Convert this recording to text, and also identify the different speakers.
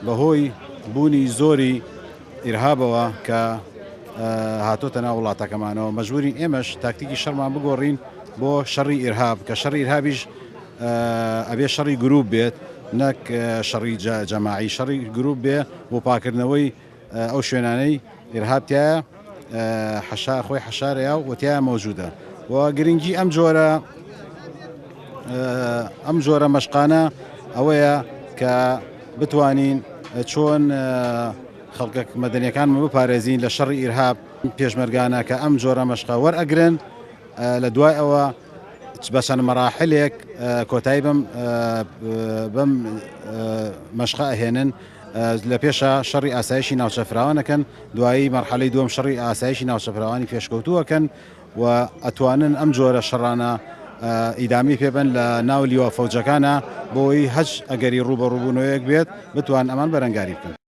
Speaker 1: بەهۆی بوونی زۆری ئیرهابەوە کە هاتۆتە ناو وڵاتەکەمانەوە مەجبورین ئێمەش تاکتیکی شەڕمان بگۆڕین بۆ شەڕی ئیرهاب کە شەڕی ئیرهابیش ئەبێ شەڕی گروپ بێت نەک شەڕی جەماعی شەڕی گروپ بێ بۆ پاکردنەوەی ئەو شوێنانەی ئیرهاب تایە حەشا خۆی حەشارەیە و تایە مەوجودە و گرنگی ئەم جۆرە ئەم جۆرە مەشقانە ئەوەیە کە بتوانین چۆن خەڵکە مەدەنیەکانمان بپارێزین لە شەڕی ئیرهاب پێشمەرگانە کە ئەم جۆرە مەشقە وەرئەگرن لە دوای ئەوە بە چەند مەراحلێک کۆتایی بەم بەم مەشقە ئەهێنن لە پێشە شەڕی ئاسایشی ناوچە فراوانەکەن دوایی مەرحەلەی دووەم شەڕی ئاسایشی ناوچە فراوانی پێشکەوتووەکەن و ئەتوانن ئەم جۆرە شەڕانە ئیدامی پێبن لە ناو لیوا فەوجەکانە بۆی هەچ ئەگەری ڕووبەڕووبوونەوەیەک بێت بتوان ئەمان بەرەنگاری بکەن.